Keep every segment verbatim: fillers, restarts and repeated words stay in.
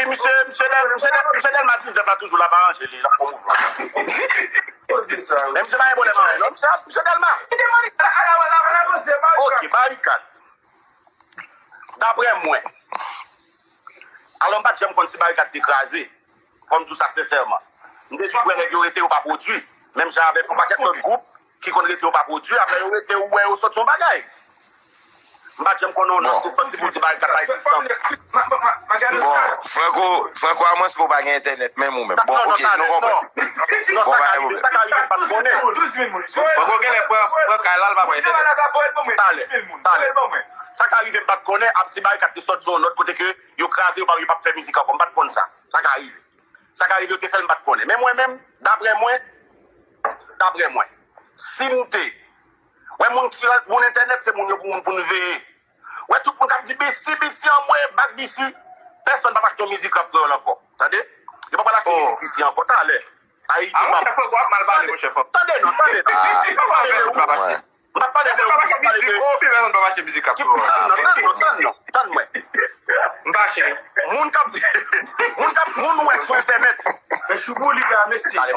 Misye, misye Dèl, misye Dèl, misye Dèlma diznèf la toujou la, pa ranje li, l ap fè mouvman. Poze sa. Men misye pa gen pwoblèm anyen, non, misye, misye Dèlma. Ok, Barikad. Daprè mwen, alò m pa t janm konn si Barikad te kraze, fò m di w sa sensèman. M te jis wè nèg yo rete, yo pa pwodui. Menm jan avèk yon pakèt lòt gwoup ki konn rete, yo pa pwodui, apre yo rete, ou wè yo sòti yon bagay. M pa t janm konnen yon nòt te sòti pou di Barikad pa egziste ankò. Bon, Franco, Franco, amwens ke w pa gen entènèt menm ou menm. Bon, ok, nou konprann. Non, sa ka rive, sa ka rive, m pa t konnen. Franco genlè pran kay la, l pa pran entènèt. Talè, talè. Sa ka rive, m pa t konnen, ap si Barikad te sòti yon nòt kote ke yo kraze, yo pa, yo p ap fè mizik ankò, m pa t konn sa. Sa ka rive. Sa ka rive, yo te fè l, m pa t konnen. Men mwen menm, daprè mwen, daprè mwen, si m te wè moun ki, moun entènèt, se moun yo pou moun pou n veye. Wè tout moun k ap di B C, B C anmwe, bat B C. Pèsonn p ap achte yon mizik rap kreyòl ankò. Tande? Yo p ap al achte mizik isi ankò. Talè. Ayiti, m ap. Tande non, tande non. M p ap pale de ou. M p ap pale de ou. M p ap pale de. Tann non, tann non, tann non, tann mwen. Moun k ap, moun k ap, moun wè sou entènèt.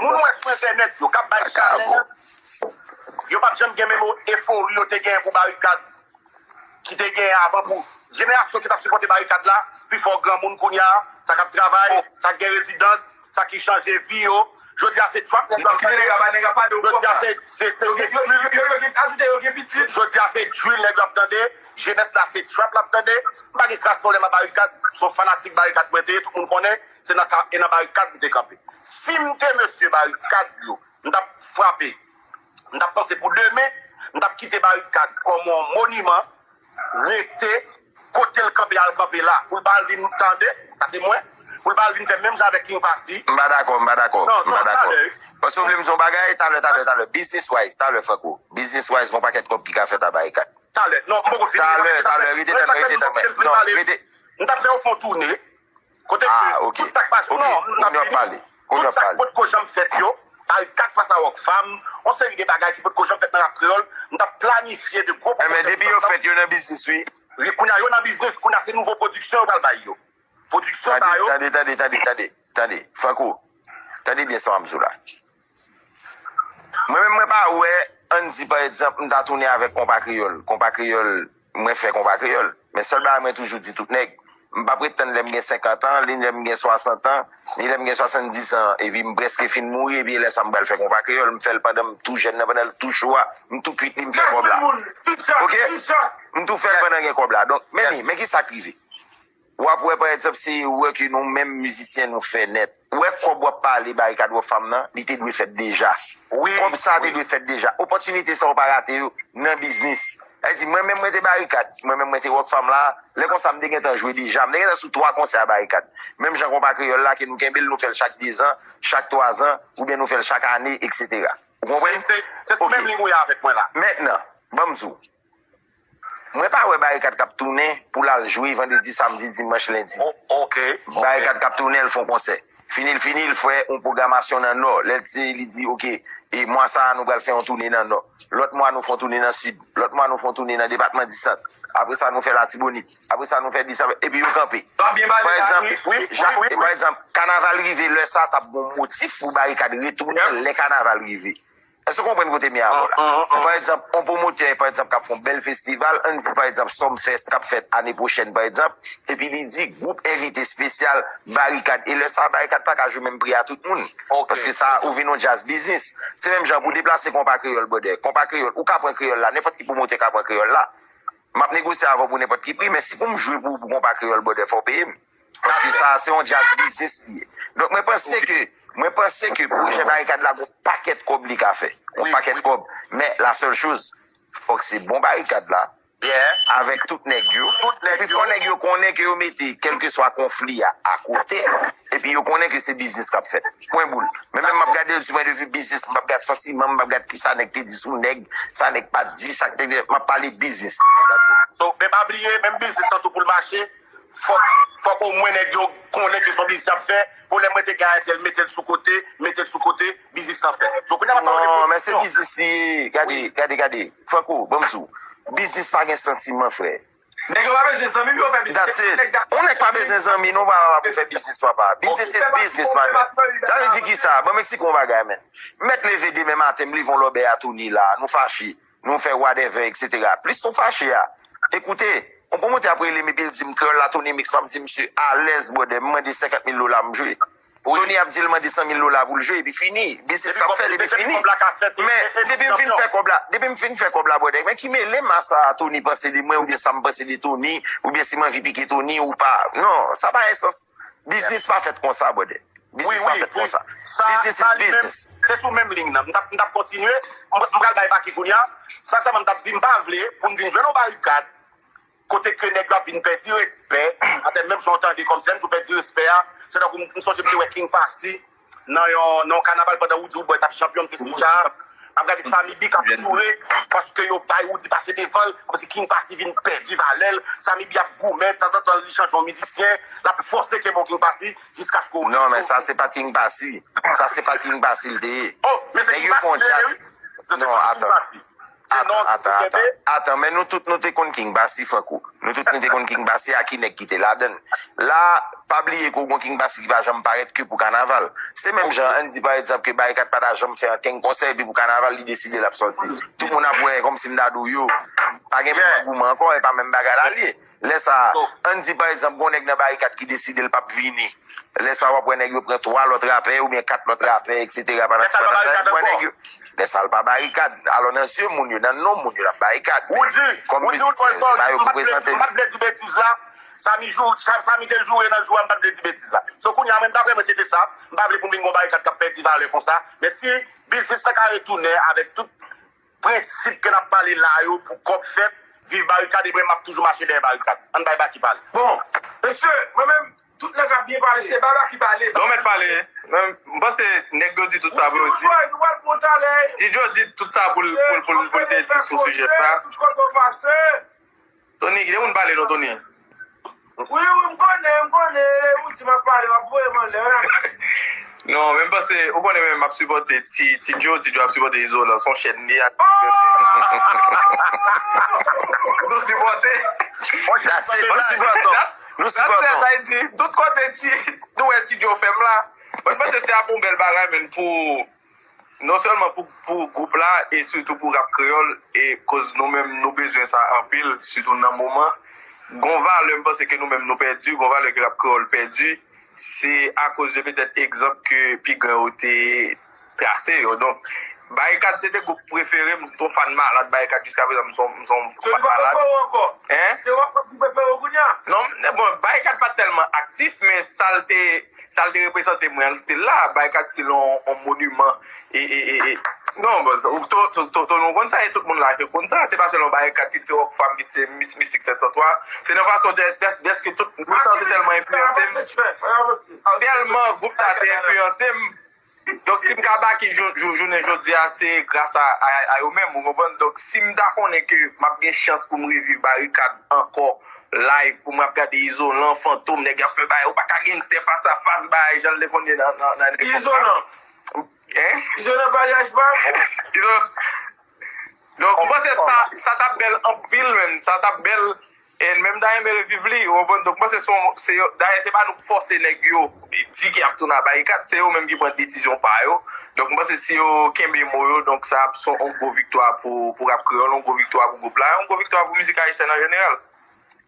Moun wè sou entènèt yo k ap bay chalè. Yo p ap janm gen menm efori yo te gen pou Barikad ki te gen avan pou jenerasyon ki t ap sipòte Barikad la, pifò granmoun kounye a, sa k ap travay, sa k gen rezidans, sa ki chanje vi yo. Jodi a se trap nèg yo ap tande. Jodi a se se se se drill. Jodi a se drill nèg yo ap tande. Jenès la se trap l ap tande. M pa gen kras pwoblèm ak Barikad. Se yon fanatik Barikad mwen te ye. Tout moun konnen se nan ka e nan Barikad m te kanpe. Si m te mesye Barikad yo, m t ap frape. M t ap panse pou demen, m t ap kite Barikad kòm yon moniman, rete kote l kanpe a, l kanpe la. Pou l pa al vin tande, sa se mwen, pou l pa al vin fè menm jan avèk King Passy. M pa dakò, m pa dakò, m pa dakò. Paske w vle m di yon bagay, talè, talè, talè. Business wise, talè, Franco. Business wise, gon pakèt kòb ki ka fèt a Barikad. Talè, non, m poko fini. Talè, talè, rete tann mwen, rete tann mwen. Non, rete. M t ap fè yo fè yon toune. Kote ke tout sa k pase, non, m ap fini. Tout sa k potko janm fèt yo, Barikad fas a Rockfam, yon seri de bagay ki potko janm fèt nan rap kreyòl, m t ap planifye de gwo pwojè. Enben, depi yo fèt, yo nan biznis, wi. Wi, kounye a yo nan biznis, kounye a se nouvo pwodiksyon yo pral bay yo. Pwodiksyon sa yo. Tande, tande, tande, tande, tande, tande. Franco, tande byen sa w ap di w la. Mwen menm, mwen pa wè, ann di, pa egzanp, m ta tounen avèk Konpa Kreyòl. Konpa Kreyòl, mwen fè Konpa Kreyòl. Men sèl bagay mwen toujou di tout nèg, m p ap ret tann lè m gen senkant an, ni lè m gen swasant an, ni lè m gen swasanndis an, epi m prèske fin mouri, epi e lè sa m pral fè Konpa Kreyòl, m fè l pandan m tou jèn nan, pandan l tou cho a, m tou kwit li, m fè kòb la. Ok? M tou fè l pandan gen kòb la. Donk, men li, men ki sa k rive? W ap wè, pa egzanp, se erè ke nou menm mizisyen nou fè nèt. Ou wè kòb w ap pale, Barikad Rockfam nan, li te dwe fèt deja. Kòb sa a te dwe fèt deja. Opòtinite sa yo pa rate yo nan biznis. Sa vle di, mwen menm mwen te Barikad, mwen menm mwen te Rockfam la, lè konsa m te gentan jwe deja. M te gentan sou twa konsè a Barikad. Menm jan Konpa Kreyòl la, ke nou kenbe l, nou fè l chak dezan, chak twazan, oubyen nou fè l chak ane, etsetera. Ou konprann? Se, se, se sou menm liy ou ye avèk mwen la. Mentnan, ban m di w. Mwen pa wè Barikad k ap tounen pou l al jwe vandredi, samdi, dimanch, lendi. Barikad k ap tounen, l fè yon konsè. Fini l fini, l fè yon pwogramasyon nan Nò. Lè l di, li di, oke, e mwa sa a, nou pral fè yon tounen nan Nò. Lòt mwa, nou fè yon tounen nan Sid. Lòt mwa, nou fè yon tounen nan depatman Disant. Apre sa, nou fè Latibonit. Apre sa, nou fè Disant. Epi yo kanpe. Pa egzanp, pa egzanp, kanaval rive, lè sa a, t ap gen yon motif pou Barikad retounen lè kanaval rive. Èske w konprann kote m ye avè w la? Pa egzanp, yon pwomotè, pa egzanp, k ap fè yon bèl festival, ann di, pa egzanp, Summerfest k ap fèt ane pwochèn, pa egzanp, epi li di, gwoup envite espesyal, Barikad. E lè sa a, Barikad pa ka jwe menm pri a tout moun. Paske sa, ou vin yon djaz biznis. Se menm jan pou deplase Konpa Kreyòl, brother. Konpa Kreyòl, ou ka pran Kreyòl la, nenpòt ki pwomotè ka pran Kreyòl la. M ap negosye avè w pou nenpòt ki pri, men si pou m jwe pou, pou Konpa Kreyòl, brother, fò w peye m. Paske sa, se yon djaz biznis li ye. Donk, mwen panse ke, mwen panse ke pwojè Barikad la, gon pakèt kòb li ka fè. Gon pakèt kòb. Men, la seule chose, fòk se bon Barikad la, avèk tout nèg yo. Epi fò nèg yo konnen ke yo mete kèlkeswa konfli a akote, epi yo konnen ke se biznis k ap fèt. Pwen boul. Men menm m ap gade l du point de vue biznis, m p ap gad santiman, m p ap gad kisa nèg te di sou nèg, sa nèg pa t di, sa k te, m ap pale biznis. That's it. So, men pa bliye, menm biznis lan tou pou l mache, fòk, fòk omwen nèg yo konnen ke se yon biznis y ap fè, pou lè mwen te gen entèl, mete l sou kote, mete l sou kote, biznis lan fèt. So, kounye a m ap pale de pwodiksyon. Non, men se biznis li ye. Gade, gade, gade. Franco, ban m di w. Biznis pa gen santiman, frè. Nèg yo pa bezwen zanmi pou yo fè biznis. That's it. Yon nèg pa bezwen zanmi, non, papa, pou fè biznis, papa. Business is business, my man. Sa vle di ki sa? Ban Meksiko yon bagay, man. M mèt leve demen maten, m leve yon lòbèy a Tony la, nou fache, nou fè whatever, et cetera. Plis nou fache a, ekoute, yon pwomotè ap rele m epi l di m, Kreyòl la, Tony Mix, m ap di misye alèz, brother, m mande senkant mil dola m jwe. Tony ap di l mande san mil dola pou l jwe, epi fini. Biznis k ap fèt, epi fini. Men depi m fin fè kòb la, depi m fin fè kòb la, brother, men ki mele m a sa Tony panse de mwen, oubyen sa m panse de Tony, oubyen si m anvi pike Tony ou pa. Non, sa pa gen sans. Biznis pa fèt konsa, brother. Biznis pa fèt konsa. Business is business. Se sou menm liy nan. M t ap, m t ap kontinye. M, m pral bay Baky kounye a. Sa sèlman m t ap di, m pa vle pou n vin jwenn yon barikad kote ke nèg yo ap vin pèdi respè. Atè, menm jan w tande kòmsi lè m di w pèdi respè a, se tankou m, m sonje m te wè King Passy nan yon, nan yon kanaval pandan Roody Roodboy t ap chanpyon, m te sou cha. M ap gade Sammy B k ap joure paske yo bay Roody pase devan l, kòmsi King Passy vin pèdi valè l. Sammy B ap goumen, tanzantan li chanje yon mizisyen, l ap fòse kenbe yon King Passy jiskaske Roody. Non, men sa se pa t King Passy. Sa se pa t King Passy l te ye. Oh, men se King Passy l te ye, wi. Non, atan. Atan, atan, atan, atan, men nou tout nou te konn King Passy, Franco. Nou tout nou te konn King Passy, a ki nèg ki te ladann. La, pa bliye ke w gon King Passy ki pa janm parèt ke pou kanaval. Se menm jan, ann di pa egzanp ke Barikad pa ta janm fè ankenn konsè, epi pou kanaval li deside l ap sòti. Tout moun ap wè kòmsi m ta di w yo. Pa gen mouvman goumen ankò, e pa menm bagay la l ye. Lè sa a, ann di pa egzanp, gon nèg nan Barikad ki deside l p ap vini. Lè sa a, w ap wè nèg yo pran twa lòt rapè oubyen kat lòt rapè, et cetera. Pandan ti pandan tan, w ap wè nèg yo. Lè sa a, l pa Barikad. Alò, nan zye moun yo, nan non moun yo, l ap Barikad. Kòm biznismen, se pa yo pou prezante li. M pa t vle di betiz la. Sammy jou, Sa-, Sammy te joure nan jou a, m pa t vle di betiz la. So, kounye a, mwen, daprè mwen, se te sa. M pa vle pou m vin gon Barikad k ap pèdi valè konsa. Men si biznis la ka retounen avèk tout prensip ke n ap pale la yo pou kòb fèt, viv Barikad, ebyen m ap toujou mache dèyè Barikad. Ann bay Baky pale. Bon, mesye, mwen menm, tout nèg ap byen pale, se Baba ki pale. Yo mèt pale. Men, m panse nèg yo di tout sa pou yo di. Ti Joe, nou pral pran talè. Ti Joe di tout sa pou l, pou l, pou l, pou l te di sou sijè sa. Tout kote w pase. Tony, kite moun pale non, Tony. Wi, wi, m konnen, m konnen, ou di m ap pale, w ap voye m anlè, wi. Non, men m panse, ou konnen men m ap sipòte Ti, Ti Joe, Ti Joe ap sipòte Izolan, se yon chèn li a. Nou sipòte. That's it, nou sipòte. Nou sipòte. Sa vle di, tout kote Ti, nou wè Ti Joe fè m la. Mwen panse se ap yon bèl bagay, men pou, non sèlman pou, pou gwoup la, e sitou pou rap kreyòl, e koz nou menm, nou bezwen sa anpil, sitou nan moman. Gon valè, m panse ke nou menm nou pèdi, gon valè ke rap kreyòl pèdi, se akoz de petèt egzanp ke pi gran yo te trase yo. Donk, Barikad se te gwoup prefere m, m se yon fan malad Barikad jiska prezan, m se yon, m se yon fan malad. Se rap prefere w ankò? Hein? Se rap prefere w kounye a? Non, bon, Barikad pa t tèlman aktif, men sa l te, sa l te reprezante mwen, l still la. Barikad still yon, yon moniman. E, e, e, e. Non, bon, sa, ou, to, to, to, to, nou konn sa, e tout moun la, yo konn sa. Se pa sèlman Barikad ki ti Rockfam, ki se Mis-, Mistik sèt san twa. Se nan fason de, de, dèske tout moun sa, te tèlman enfliyanse m. Tèlman gwoup sa te enfliyanse m. Donk, si m ka baki jou-, jou-, jounen jodi a, se gras a, a, a yo menm, ou konprann? Donk, si m ta konnen ke m ap gen chans pou m reviv Barikad ankò, live, pou m ap gade Izolan, Fantom, nèg y ap fè bagay, ou pa ka gangster fas a fas, bagay, jan l te konn ye nan, nan, nan epòk la. Izolan. Hein? Izolan pa yaj pa? Izolan. Donk, m panse sa, sa t ap bèl anpil, menm. Sa t ap bèl. E menm dayè m renmen reviv li, ou konprann? Donk, mwen se son, se, dayè se pa nou k fòse nèg yo di ke y ap tounen a Barikad, se yo menm ki pran desizyon pa yo. Donk, mwen se si yo kenbe mo yo, donk sa ap son yon gwo viktwa pou, pou rap kreyòl, yon gwo viktwa pou gwoup la, yon gwo viktwa pou mizik ayisyèn an jeneral.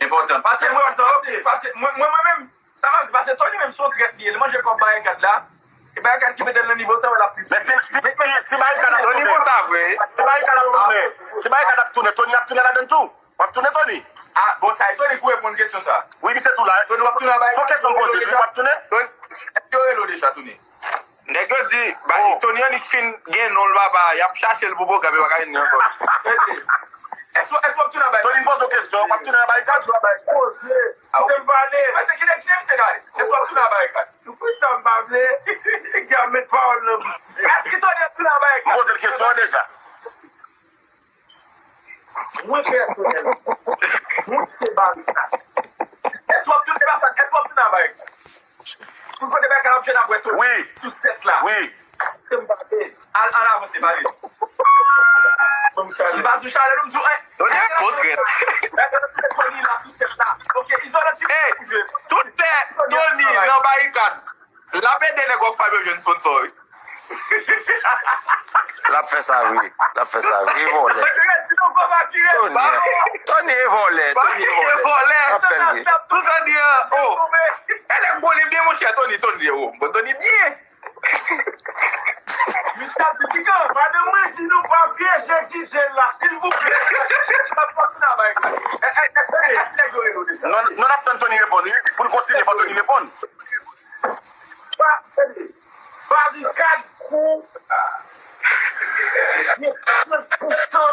Enpòtan. Pase, enpòtan, ok. Pase, mwen, mwen, mwen menm, sa m ap di, pase Tony menm se yon trèt li ye, li manje kòb Barikad la. E Barikad ki mete l nan nivo sa, wè l ap pi. Men si, si, si Barikad ap tounen, si Barikad ap tounen, si Barikad ap tounen, Tony ap tounen ladann tou. W ap tounen, Tony? Ah, bon, sa e Tony pou reponn kesyon sa. Wi, misye tou la. Tony, w ap tounen a Barikad? Se yon kesyon m poze, wi, w ap tounen? Tony, èske yo rele w deja, Tony? Nèg yo di, ba, Tony annik fin gen non l, papa, y ap chache l pou pwogram, yo pa ka jwenn li ankò. Èske, èske w ap tounen a Barikad? Tony, m poze w kesyon, w ap tounen a Barikad? Poze. Kite m pale. Mwen se ki nèg ki se gade. Èske w ap tounen a Barikad? Nou konn sa m pa vle. Gade, met pawòl nan bouch. Èske Tony ap tounen a Barikad? M poze l kesyon an deja. Mwen pèsonèlman, mwen se Barikad. Èske w ap tounen, èske w ap tounen a Barikad? Tout kote Barikad ap jwenn apre Tony sou sèt la. Wi. Al, al avanse, pale. M pa di w chalè, non, m di w, eh, Tony, eh, bon trèt. Tony la sou sèt la. Ok, Izolan, ti Hey, tout lè Tony nan barikad, l ap ede nèg Rockfam yo jwenn sponsor, wi. L ap fè sa vre. L ap fè sa vre. Vye vòlè. Tony, Tony e vòlè. Tony e vòlè. L ap fè l vre. Tout an di, oh. E nèg konnen byen, monchè, Tony, Tony, oh. Bon, Tony byen. Miska Pikan, madanm mwen, si nou pa pyeje D J la, silvouplè. N ap fòk travay. E, e, èske, èske nèg yo rele w deja? Non, non, n ap tann Tony reponn, wi, pou n kontinye, fò Tony reponn. Ba, tande. Barikad pou trant pousan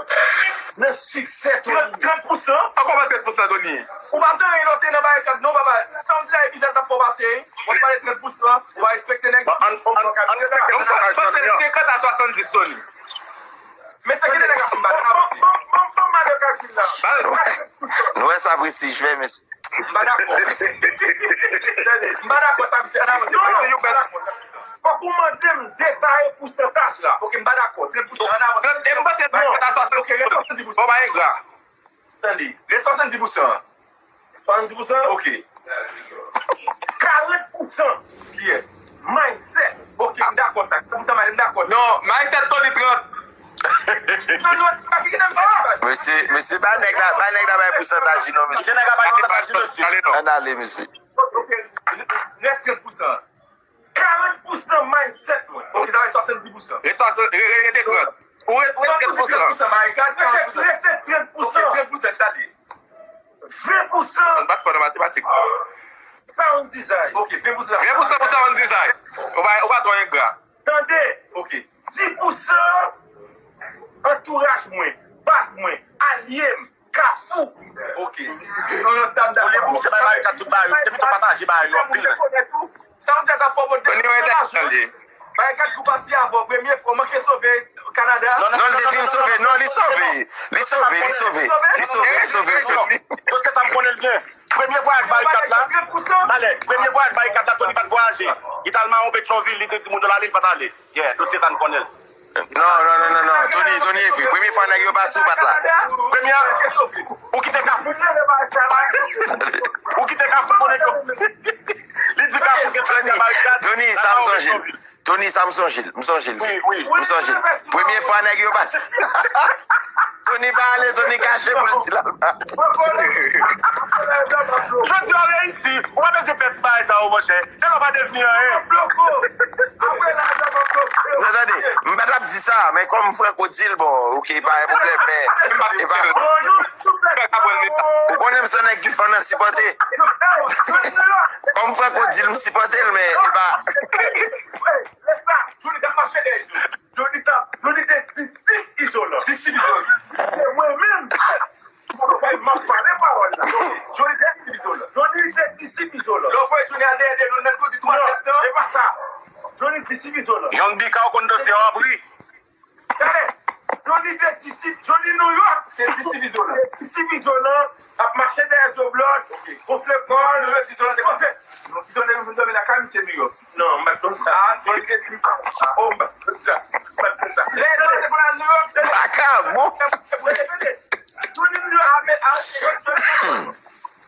nan siksè Tony. Trant, trant pousan? Ankò pa trant pousan, Tony. Ou pa tande lè w te nan barikad, non, papa. Sa w di la, e bizè l t ap fè w pase, wi. Mwen pale trant pousan, ou pa respekte nèg. Bon, ann, ann, ann respekte pousan. Mwen panse l senkant a swasanndis, Tony. Mesye, kite nèg ap fè m pale, ann avanse. Bon, bon, bon, bon, bon, kalkil la. Ba l. Nou wè sa Prestige fè, mesye. M pa dakò. Tande, m pa dakò sa misye, ann avanse. Non, non, m pa dakò. Fòk ou mande m detaye pousantaj la. Ok, m pa dakò. Trant pousan, ann avanse. Trant, e m panse trant a swasanndis. Ok, rete swasanndis pousan. Bon, pa engra. Tande, rete swasanndis pousan. Swasanndis pousan? Ok. Karant pousan. Kiyès? Mindset. Ok, m dakò sa. Karant pousan, m dakò sa. Non, Mindset Tony trant. Non, non, pa ki nan misye ki bay. Mesye, mesye, ba nèg la, ba nèg la bay pousantaj li non, mesye. Gen nèg la bay pousantaj li, mesye. Ann ale, mesye. Ok, rès trant pousan. Karant pousan Mindset mwen. Ok, sa fè swasanndis pousan. Rete swasann, re-, re-, rete trant. Ou rete, ou rete trant pousan. Trant pousan, Barikad, karant pousan. Rete trant pousan. Ok, trant pousan, sa li ye? Ven pousan. Ann bat fò nan matematik. Sound design. Ok, ven pousan. Ven pousan pou sound design. Ou pa, ou pa twò engra. Tande. Ok. Dis pousan antouraj mwen, baz mwen, alye m, Kafou. Ok. Non, non, sa m dakò. Olye pou misye bay Barikad tout bagay, se pito pataje bagay yo anpil. Sa m di a ta fò bote. Tony yon entèlijan li ye. Barikad pou pati avè w, premye fwa, w manke sove Kanada. Non, non, li te fin sove. Non, li sove. Li sove, li sove. Li sove, li sove, li sove. Dosye sa m konnen l byen. Premye vwayaj Barikad la, talè, premye vwayaj Barikad la, Tony pa t vwayaje. Li t al mawon Petyonvil, li te di moun yo l ale, li pa t ale. Yeah, dosye sa n konnen l. Non, non, non, non, non. Tony, Tony e fou. Premye fwa nèg yo pati, ou pa t la. Premye, ou kite Kafou. Ou kite Kafou pou nèg yo. Li di Kafou gen pati a Barikad. Tony, sa m sonje l. Tony, sa m sonje l. M sonje l. Wi, wi. M sonje l. Premye fwa nèg yo pati. Tony pa ale, Tony kache pou l di l al pa. Jodi a w reyisi, ou pa bezwen pè ti bagay sa yo, monchè. Tèlman pa devni anyen. Non, tande, m pa t ap di sa, men kòm Franco di l, bon, ok, pa gen pwoblèm, men e pa. Ou konnen m se yon nèg ki fann nan sipòte. Kòm Franco di l, m sipòte l, men e pa. Lè sa, Johnny t ap mache dèyè Izolan. Johnny t ap, Johnny te disip Izolan. Disip Izolan. Se mwen menm. M ap pale pawòl la. Johnny te disip Izolan. Johnny te disip Izolan. Lè w voye Johnny al dèyè de nou nan kote twa sèt tan. Non, e pa sa. Johnny disip Izolan. Young Bika ou konn danse an ap ri. Tande, Johnny te disip, Johnny New York. Se disip Izolan. Se disip Izolan, ap mache dèyè Zoblòt, gonfle kò l. New York, Izolan te konn fè. Non, Izolan te konn vin dòmi lakay misye New York. Non, m pa t konn sa. Ah, Johnny te di m sa. Oh, m pa t konn sa. M pa t konn sa. Lè Izolan te konn al New York, tande. Vakabon. Tande, tande. Johnny New York, ame, ame, Johnny New York.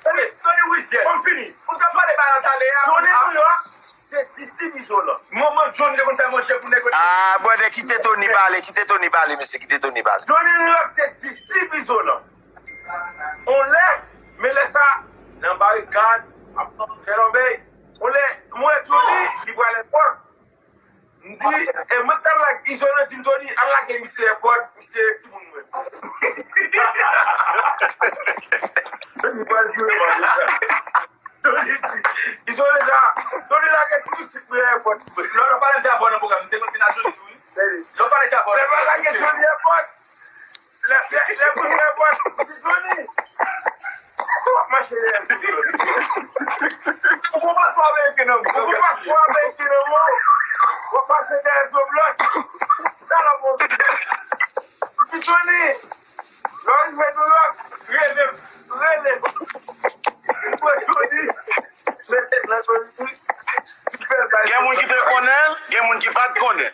Tande, Tony Wizyèn. Bon, m fini. Ou t ap pale bagay la talè a. Johnny New York, se disip Izolan. Manman Johnny te konn fè manje pou nèg yo. Ah, brother, kite Tony pale, kite Tony pale, mesye, kite Tony pale. Johnny New York te disip Izolan. On lè, men lè sa, nan barikad, ap fè lòbèy. On lè, mwen, Johnny, li pral èpòt. M di, e mwen t al lage, Izolan di m, Tony, al lage misye èpòt, misye timoun mwen. Tony pral joure mwen deja. Tony di, Izolan deja, Tony lage ti pitit mwen èpòt. Lò, lò, pale deja bò nan pwogram, misye konn vin a Johnny tou, wi. Lò, pale deja bò nan pwogram, misye. Lè, lè, lè mwen wè bò, m di, Johnny, sa w ap mache dèyè m? Ou pran paspò ameriken nan men w. Ou pran paspò ameriken nan men w. W ap pase dèyè Zoblòt. Sa l ap montre. M di, Johnny, lè w rive New York, rele m, rele m. Mwen, Johnny, mete m nan Johnny. Gen moun ki te konnen l, gen moun ki pa t konnen.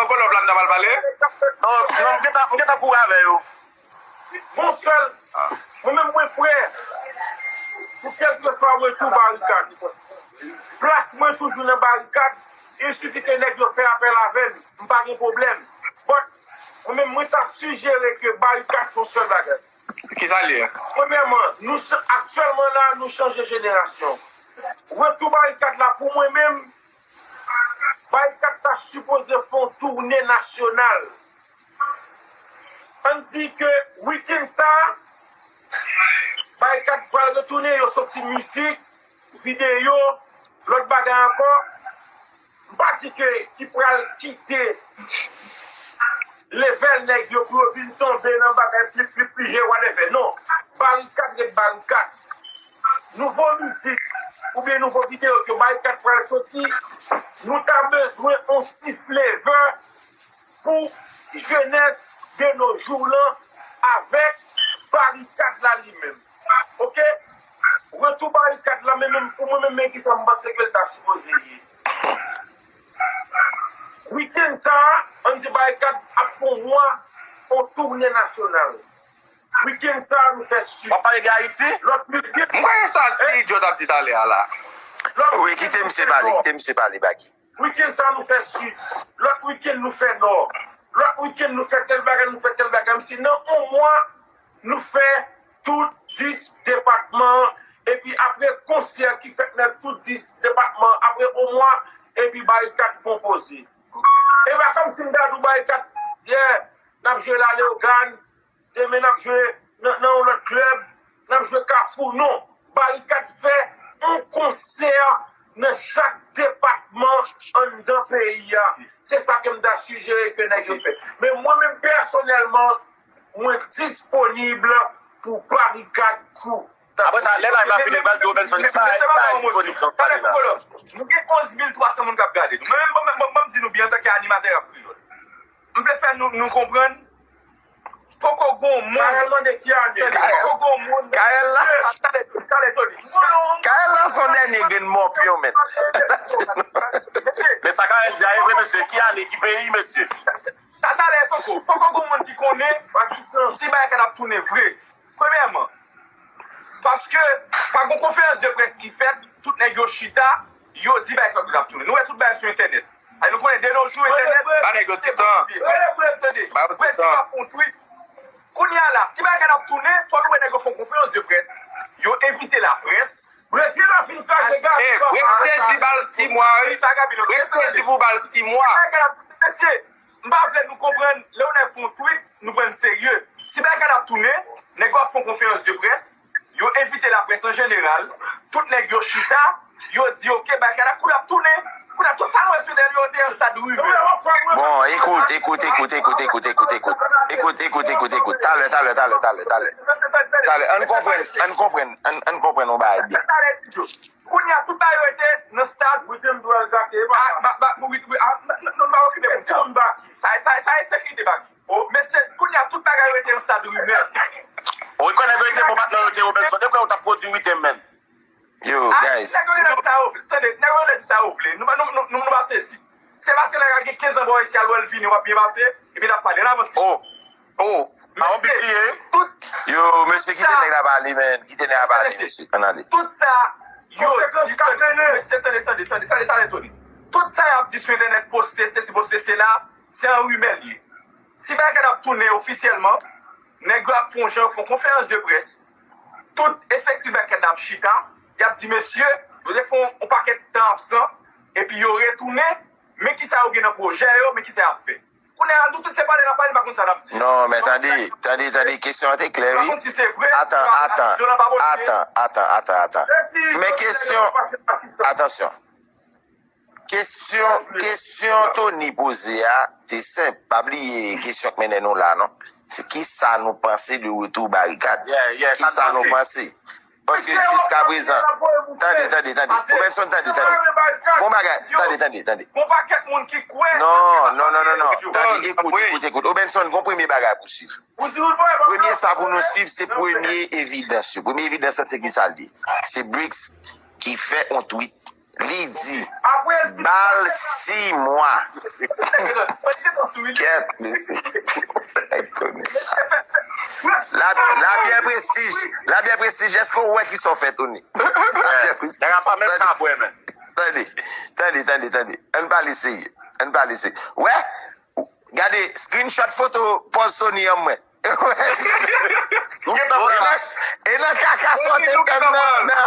pran kòlòb la, m ta pral pale. Oh, non, m gentan, m gentan kouri avè yo. Bon, sèl, mwen menm mwen prè pou kèlkeswa retou Barikad. Plas mwen toujou nan Barikad, il sifi ke nèg yo fè apèl avè m, m pa gen pwoblèm. But, mwen menm mwen ta sijere ke Barikad fè yon sèl bagay. Kisa l ye? Premyèman, nou aktyèlman la, nou chanje jenerasyon. Retou Barikad la pou mwen menm, Barikad ta sipoze fè yon toune nasyonal. Ann di ke wikenn sa a, Barikad pral retounen, yo soti mizik, videyo, lòt bagay ankò. M pa di ke ki pral kite level nèg yo pou yo vin tonbe nan bagay plip plip plije whatever. Non, Barikad ret Barikad. Nouvo mizik oubyen nouvo videyo ke Barikad pral soti, nou ta bezwen yon ti flavor pou jenès de nos jours lan avèk Barikad la li menm. Oke? Retou Barikad la, men menm pou mwen menm, men kisa m panse ke l ta sipoze ye. Wikenn sa a, ann di Barikad ap fè yon mwa, yon toune nasyonal. Wikenn sa a, nou fè sid. W ap pale de Ayiti? Lòt wikenn. M kwè sa ti Joe t ap di talè a la. Wi, kite misye pale, kite misye pale, Baky. Wikenn sa a, nou fè sid. Lòt wikenn, nou fè nò. Lòt wikenn, nou fè tèl bagay, nou fè tèl bagay. Msi nan yon mwa, nou fè tout dis depatman an. Epi apre konsè ki fèt nan tout dis depatman an, apre yon mwa, epi Barikad fè yon poze. E pa kòmsi m ta di w Barikad, yè, n ap jwe la Leyogàn, demen n ap jwe nan, nan yon lòt klèb, n ap jwe Kafou. Non, Barikad fè yon konsè nan chak depatman anndan peyi a. Se sa ke m ta sijere ke nèg yo fè. Men mwen menm pèsonèlman, mwen disponib pou Barikad Crew. Apre sa, lè live la fini, l pral di Robinson ki pa, li pa disponib nan pale la. Nou gen onz mil twa san moun k ap gade nou. Mwen menm, ban m di nou byen antanke animatè rap kreyòl. M vle fè nou, nou konprann, poko gen yon moun. Kayèl mande ki ane. Kayèl la. Kayèl la se yon dènye grenn mòpyon, men. Men sa Kayèl di a, e vre, mesye. Ki ane, ki peyi, mesye? Tatalè, poko, poko gen yon moun ki konnen si Barikad ap tounen vre. Premyèman, paske pa gen konferans de près ki fèt, tout nèg yo chita, yo di Barikad ap tounen. Nou wè tout bagay sou entènèt. Ay, nou konnen de nos jours entènèt. Ba nèg yo ti tan. Ba yo ti tan. Près ki pa fè yon tweet. Kounye a la, si Barikad ap tounen, fò nou wè nèg yo fè yon konferans de près. Yo envite laprès. Brezil ap vin kraze Gaby. Brezil te di ba l sis mwa, wi. Brezil te di pou ba l sis mwa. Mesye, m pa vle nou konprann, lè yon nèg fè yon tweet, nou pran l serye. Si Barikad ap tounen, nèg yo ap fè yon konferans de près, yo envite laprès an jeneral, tout nèg yo chita, Yo di, oke, bagay la, kou l ap tounen. Kou l ap tounen, sa nou wè sou dèyè yo te yon stad rimè. Bon, écoute, écoute, écoute, écoute, écoute, écoute, écoute. Écoute, écoute, écoute, écoute. Talè, talè, talè, talè, talè. Talè, ann konprann, ann konprann, ann, ann konprann yon bagay byen. Talè, ti Djo. Kounye a, tout bagay yo rete nan stad. Wi, wi, wi, ah, ba, ba, wi, wi, ah, n, n, n, nou pa okipe moun sa. Sa, sa, sa e sekirite bak. Mesye, kounye a, tout bagay yo rete nan stad rimè. Ou rekonèt yo rete bon patnè yo te Robinson. Depi lè ou t ap pwodui wi te men. Yo, guys. Nèg yo rele sa yo vle. Tande, nèg yo rele di sa yo vle. Nou, nou, nou, nou, nou pa sezi. Se paske nèg la gen kenz an bò isi al wè l vini, w ap byen pase, epi n ap pale. N avanse. Oh, oh. Pa oubli. Yo, mesye, kite nèg la pale, man. Kite nèg la pale, mesye. Ann ale. Tout sa yo di, tande, mesye, tande, tande, tande, tande, tande, Tony. Tout sa y ap di sou entènèt, poste sesi, poste sela, se an rimè l ye. Si bagay la ap tounen ofisyèlman, nèg yo ap fè yon jan, yo fè yon konferans de près. Tout efektif Bèkèt la ap chita, y ap di, mesye, yo te fè yon pakèt tan absan, epi yo retounen, men kisa yo gen nan pwojè yo, men kisa y ap fè. Kounye a, nou tout se pale n ap pale, n pa konn sa n ap di. Non, men tande, tande, tande, kesyon an te klè, wi. Atan, atan, atan, atan, atan, atan, atan. Men kesyon, atansyon. Kesyon, kesyon Tony poze a, te senp. Pa bliye kesyon k mennen nou la, non. Se kisa nou panse de retou Barikad? Kisa nou panse? Paske jiska prezan, tande, tande, tande. Robenson, tande, tande. Gon bagay, tande, tande, tande. Gon pakèt moun ki kwè. Non, non, non, non, non. Tande, ekout, ekout, ekout. Robenson, gon premye bagay pou swiv. Premye sa pou nou swiv, se premye evidans yo. Premye evidans la, se kisa l ye? Se Bricks ki fè yon tweet. Li di, ba l sis mwa. Kèt, mesye. Labyè Prestij, Labyè Prestij, èske w wè kisa w fè Tony? Labyè Prestij. Nèg la pa menm ka bwè, men. Tande, tande, tande, tande. Ann pale serye. Ann pale serye. Wè, gade, screenshot foto pòz Tony an mwen. E nan kaka sa w te fè m nan.